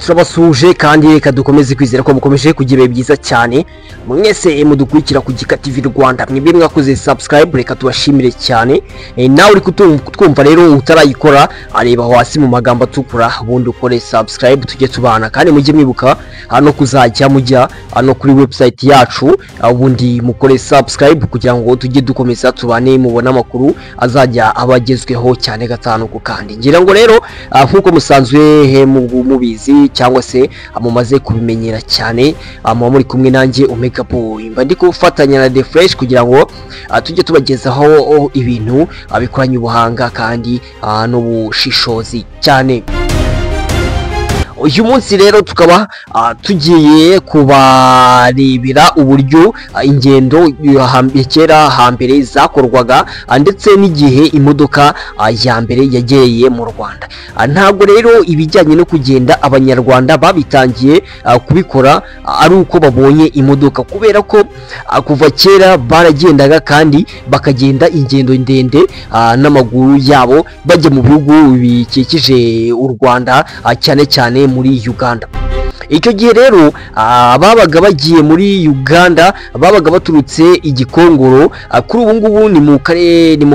Turabasuhuje kandi reka dukomeze kwizera ko mukomeje kugira ibihe byiza cyane mwese mudukurikira ku Gika TV Rwanda. Mwebwe mwakoze subscribe, reka tubashimire cyane. Nawe uri kutwumva rero utarayikora, areba hasi mu magambo atukura ubundi ukore subscribe tujye tubana, kandi mujye mwibuka no kuzajya mujya no kuri website yacu ubundi mukore subscribe kugira ngo tujye dukomeza tubane, mubone amakuru azajya abagezweho cyane gatanu ku kandi. Ngira ngo rero nk'uko musanzwe mubizi cyangwa se mumaze kubimenyera cyane, muba muri kumwe nanjye Omega Boy, mba ndi gufatanya na The Fresh kugira ngo tujye tubagezaho ibintu bikoranye ubuhanga kandi n'ubushishozi cyane. Uyu munsi rero tukaba tugiye kubarebera uburyo ingendo kera hambere zakorwaga ndetse n'igihe imodoka ya mbere yagereye mu Rwanda. Ntabwo rero ibijyanye no kugenda abanyarwanda babitangiye kubikora ari uko babonye imodoka, kubera ko kuva kera baragendaga kandi bakagenda ingendo ndende n'amaguru yabo bajya mu bihugu bikikije u Rwanda, cyane cyane muri Uganda. Icyo gihe rero babaga bagiye muri Uganda babaga baturutse Igikongoro, kuri ubu ngubu ni mu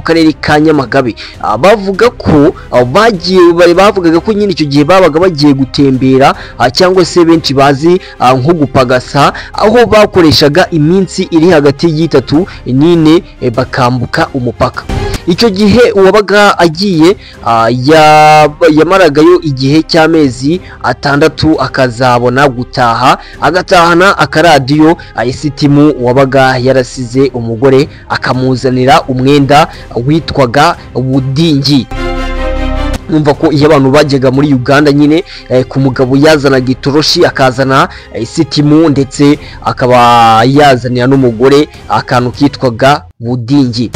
karere ka Nyamagabe. Bavuga ko bagiye, bavugaga ko nyine icyo gihe babaga bagiye gutembera cyangwa se benshi bazi nko gupagasa, aho bakoreshaga iminsi iri hagati y'itatu n'ine bakambuka umupaka. Icyo gihe uwabaga agiye yamaragayo igihe cy'amezi 6 akazabona gutaha, agatahana akaradiyo isitimu wabaga yarasize umugore akamuzanira umwenda witwaga budingi. Numva ko iyo abantu bajyaga muri Uganda nyine ku mugabo yazanaga itoroshi, akazana isitimu ndetse akaba yazanira n'umugore akantu kitwaga budingi.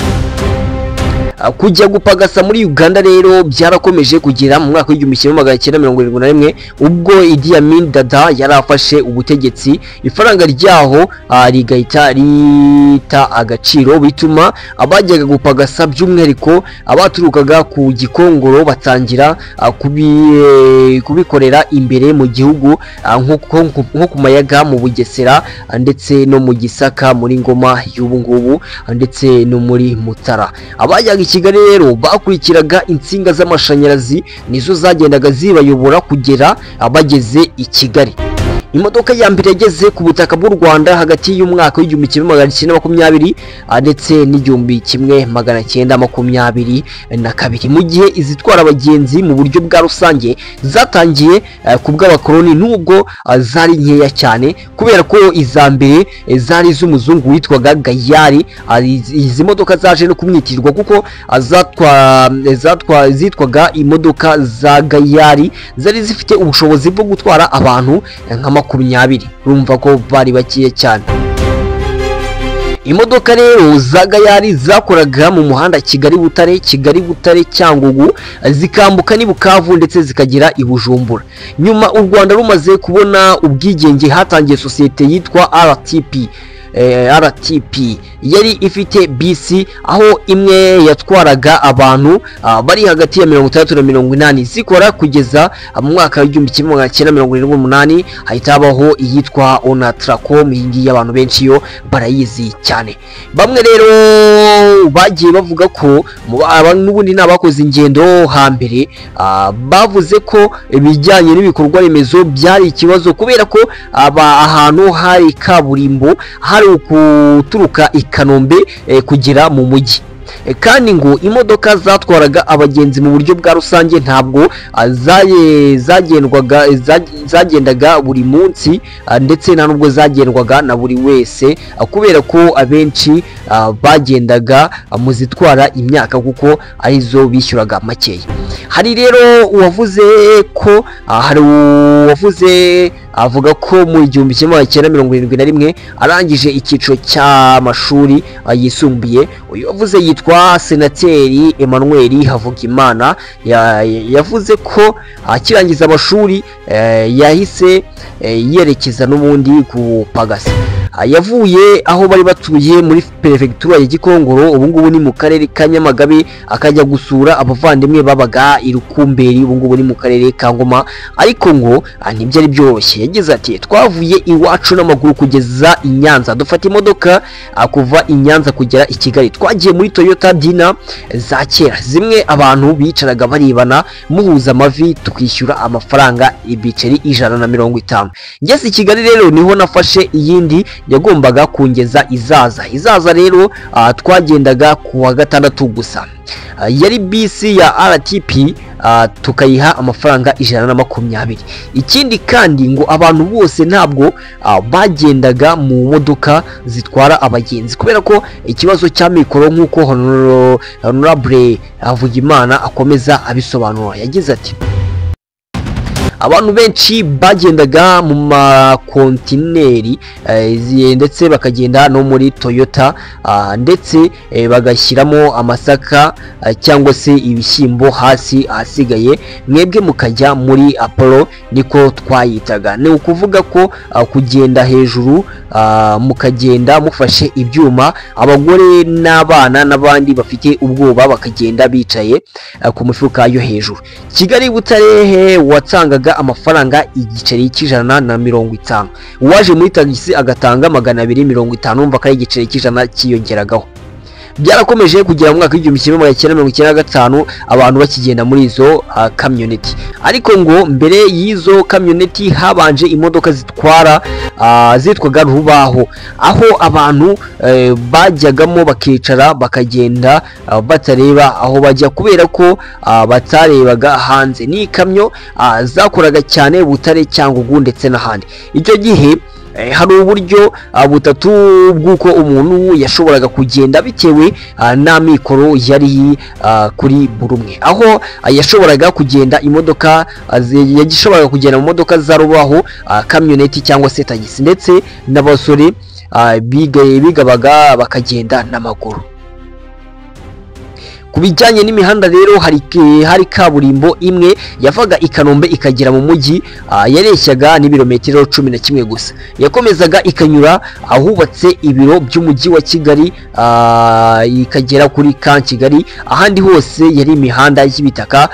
Kujya gupagasa muri Uganda rero byarakomeje kugera mu mwaka w'1971 ubwo Idi Amin Dada yarafashe ubutegetsi, ifaranga ryaho rigahita rita agaciro, bituma abajyaga gupagasa by'umwihariko abaturukaga ku Gikongoro batangira kubikorera imbere mu gihugu nko ku Mayaga mu Bugesera ndetse no mu Gisaka muri Ngoma y'ubu ngubu ndetse no muri Mutara. Abajyaga Kigali rero bakurikiraga insinga z'amashanyarazi nizo zagendaga zibayobora kugera bageze i Kigali. Imodoka ya mbere yageze ku butaka bw'u Rwanda hagati y'umwaka w'1920 ndetse n'1922, mu gihe izitwara abagenzi mu buryo bwa rusange zatangiye ku bw'abakoloni, nubwo zari nkeya cyane kubera ko iza mbere zari z'umuzungu witwaga Gayari. Izi modoka zaje no kumwitirirwa kuko zitwaga imodoka za Gayari, zari zifite ubushobozi bwo gutwara abantu nka 20. Urumva ko bari bakiye cyane. Imodoka rero za Gayari zakoraga mu muhanda Kigali Butare, Kigali Butare Cyangugu, zikambuka ni Bukavu ndetse zikagera i Bujumbura. Nyuma u Rwanda rumaze kubona ubwigenge hatangiye sosiyete yitwa RTP. RTP yari ifite bisi aho imwe yatwaraga abantu bari hagati ya 60 na 80 zikora kugeza mu mwaka w'1978 hahita habaho iyitwa Onatracom. Iyi ngiyi abantu benshi yo barayizi cyane. Bamwe rero bagiye bavuga ko n'ubundi n'abakoze ingendo hambere bavuze ko ibijyanye n'ibikorwa remezo byari ikibazo, kubera ko ahantu hari kaburimbo hari ukuturuka i Kanombe kugera mu mujyi, kandi ngo imodoka zatwaraga abagenzi mu buryo bwa rusange ntabwo zagendaga buri munsi ndetse nta nubwo zagendwaga na buri wese, kubera ko abenshi bagendaga mu zitwara imyaka kuko arizo bishyuraga makeya. Hari rero uwavuze ko hari uwavuze avuga ko mu 1971 arangije icyiciro cy'amashuri yisumbuye, uyu wavuze yitwa Senateri Emmanuel Havugimana, yavuze ko akirangiza amashuri yahise yerekeza n'ubundi ku Pagasa. Yavuye aho bari batuye muri perefegitura ya Gikongoro, ubu ngubu ni mu karere ka Nyamagabe, akajya gusura abavandimwe babaga i Rukumberi, ubu ngubu ni mu karere ka Ngoma, ariko ngo ntibyari byoroshye. Yagize ati twavuye iwacu n'amaguru kugeza i Nyanza, dufata imodoka kuva i Nyanza kugera i Kigali. Twagiye muri Toyota Dina za kera, zimwe abantu bicaraga barebana muhuza amavi, tukishyura amafaranga ibiceri 150. Ngeze i Kigali rero niho nafashe iyindi yagombaga kungeza Izaza. Izaza rero twagendaga ku wa gatandatu gusa. Yari bisi ya RTP, tukayiha amafaranga 120. Ikindi kandi ngo abantu bose ntabwo bagendaga mu modoka zitwara abagenzi, kubera ko ikibazo cya mikoro, nk'uko Honorable Havugimana akomeza abisobanura. Yagize ati abantu benshi bagendaga mu makontineri ndetse bakagenda no muri Toyota, ndetse bagashyiramo amasaka cyangwa se ibishyimbo hasi, ahasigaye mwebwe mukajya muri Apollo, niko twayitaga. Ni ukuvuga ko kugenda hejuru mukagenda mufashe ibyuma, abagore n'abana n'abandi bafite ubwoba bakagenda bicaye ku mifuka yo hejuru. Kigali Butare watangaga amafaranga igiceri cy'150, uwaje muri tagisi agatanga 250, umva ko ari igiceri cy'100 cyiyongeragaho. Byarakomeje kugera mu mwaka w'1995 abantu bakigenda muri izo kamyoneti. Ariko ngo mbere y'izo kamyoneti habanje imodoka zitwara zitwaga rubaho, aho abantu bajyagamo bakicara bakagenda batareba aho bajya, kubera ko batarebaga hanze. Ni ikamyo zakoraga cyane Butare, Cyangugu ndetse n'ahandi. Icyo gihe hari uburyo butatu bw'uko umuntu yashoboraga kugenda bitewe n'amikoro yari kuri buri umwe, aho yashoboraga kugenda imodoka yashoboraga kugenda mu modoka za rubaho, kamyoneti cyangwa se tagisi, ndetse n'abasore bigabaga bakagenda n'amaguru. Ku bijyanye n'imihanda rero hari kaburimbo imwe yavaga i Kanombe ikagera mu mujyi, yareshyaga n'ibirometero 11 gusa. Yakomezaga ikanyura ahubatse ibiro by'umujyi wa Kigali, ikagera kuri Camp Kigali. Ahandi hose yari imihanda y'ibitaka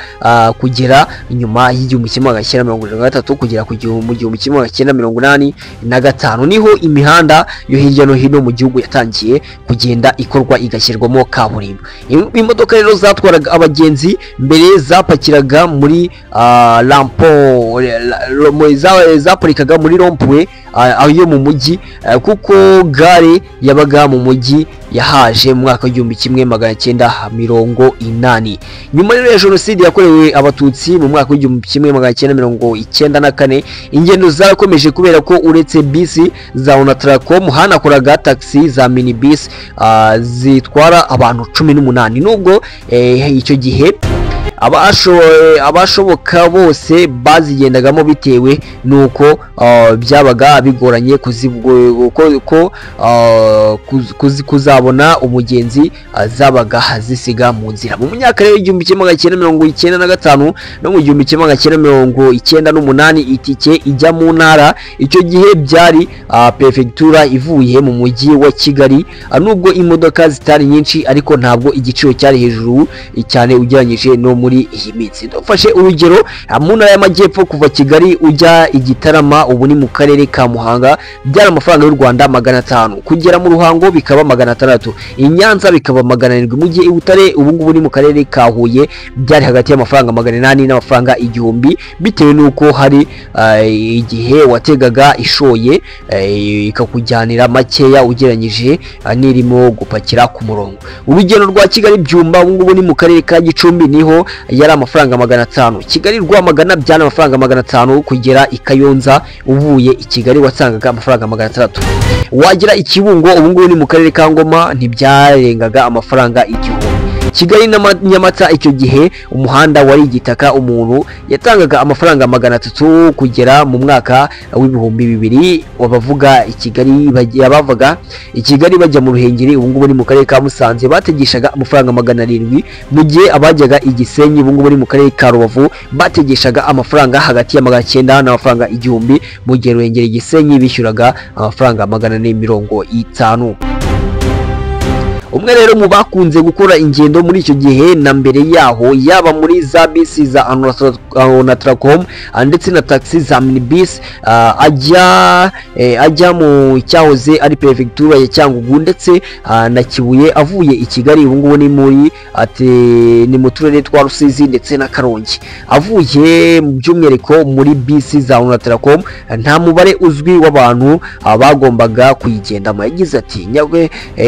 kugera nyuma y'1973 kugera ku 1985, niho imihanda yo hirya no hino mu gihugu yatangiye kugenda ikorwa igashyirwamo kaburimbo. Imodoka rero zatwaraga abagenzi mbere zapakiraga muri rampo, zaparikaga muri rompwe ayo mu mujyi, kuko gare yabaga mu mujyi yahaje mu mwaka w'1980. Nyuma rero ya jenoside yakorewe abatutsi mu mwaka w'1994, ingendo zarakomeje kubera ko uretse bisi za Onatracom hanakoraga taxi za minibus zitwara abantu 18. Nubwo icyo gihe abashoboka bose bazigendagamo bitewe nuko byabaga bigoranye kuzabona umugenzi, zabaga zisiga mu nzira. Mu myaka rero 1995 no mu 1998 itike ijya mu ntara, icyo gihe byari prefectura ivuye mu mujyi wa Kigali. Nubwo imodoka zitari nyinshi ariko ntabwo igiciro cyari hejuru cyane ugereranyije no muri iyi minsi. Dufashe urugero mu ntara y'Amajyepfo kuva Kigali ujya i Gitarama, ubu ni mu karere ka Muhanga, byari amafaranga y'u Rwanda 500, kugera mu Ruhango bikaba 600, i Nyanza bikaba 700, mu gihe i Butare ubu ngubu ni mu karere ka Huye byari hagati y'amafaranga 800 n'amafaranga 1000, bitewe n'uko hari igihe wategaga ishoye ikakujyanira makeya ugereranyije n'irimo gupakira ku murongo. Urugendo rwa Kigali Byumba ubu ngubu ni mu karere ka Gicumbi niho yari amafaranga 500, Kigali Rwamagana byari amafaranga 500, kugera i Kayonza uvuye i Kigali wasangaga amafaranga 600, wagera i Kibungo ubu ngubu ni mu karere ka Ngoma ntibyarengaga amafaranga 1000. Kigali na Nyamata icyo gihe umuhanda wari igitaka, umuntu yatangaga amafaranga 300 kugera mu mwaka w'2000. Wabavuga i Kigali bavaga i Kigali bajya mu Ruhengeri, ubu ngubu ni mu karere ka Musanze, bategeshaga amafaranga 700, mu gihe abajyaga i Gisenyi, ubu ngubu ni mu karere ka Rubavu, bategeshaga amafaranga hagati ya 900 n'amafaranga 1000, mu gihe Ruhengeri Gisenyi bishyuraga amafaranga 450. Umwe rero mu bakunze gukora ingendo muri icyo gihe na mbere yaho, yaba muri za bisi za Onatracom ndetse na taxi za minibus, ajya mu cyahoze ari prefecture ya Cyangugu ndetse na Kibuye avuye i Kigali, ubu ngubu ni muri ni mu turere twa Rusizi ndetse na Karongi, avuye by'umwihariko muri bisi za Onatracom, nta mubare uzwi w'abantu bagombaga kuyigendamo. Yagize ati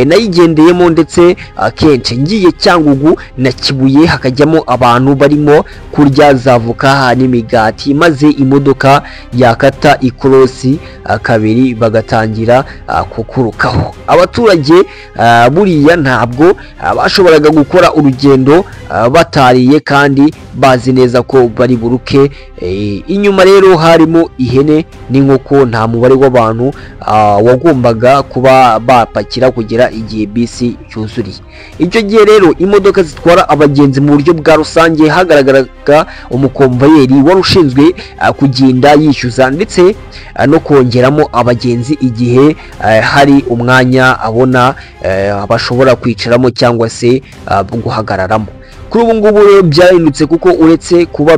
nayigendeyemo ndetse akenshi ngiye Cyangugu na Kibuye, hakajyamo abantu barimo kurya za voka n'imigati, maze imodoka yakata ikorosi kabiri bagatangira kukurukaho. Abaturage buriya ntabwo bashoboraga gukora urugendo batariye kandi bazi neza ko bari buruke. Inyuma rero harimo ihene n'inkoko, nta mubare w'abantu wagombaga kuba bapakira kugera igihe bisi cyuzuriye. Icyo gihe rero imodoka zitwara abagenzi mu buryo bwa rusange hagaragaraga umukomvayeri wari ushinzwe kugenda yishyuza ndetse no kongeramo abagenzi igihe hari umwanya abona bashobora kwicaramo cyangwa se guhagararamo. Kuri ubu ngubu rero byahindutse, kuko uretse kuba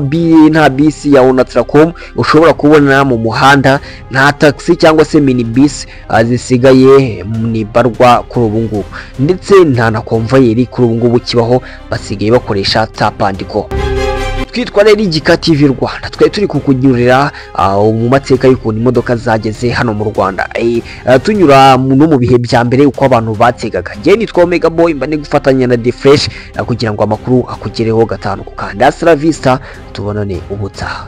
nta bisi ya Onatracom ushobora kubona mu muhanda, nta taxi cyangwa se minibus zisigaye ni barwa kuri ubu ngubu, ndetse nta na konvayeri kuri ubu ngubu kibaho, basigaye bakoresha tap and go. Twitwa rero Igika TV Rwanda, twari turi kukunyurira mu mateka y'ukuntu imodoka zageze hano mu Rwanda, tunyura no mu bihe bya mbere uko abantu bategaga. Njye nitwa Omega Boy, mba gufatanya na The Fresh kugira ngo amakuru akugereho gatanu ku kandi. Hasta la vista, tubonane ubutaha.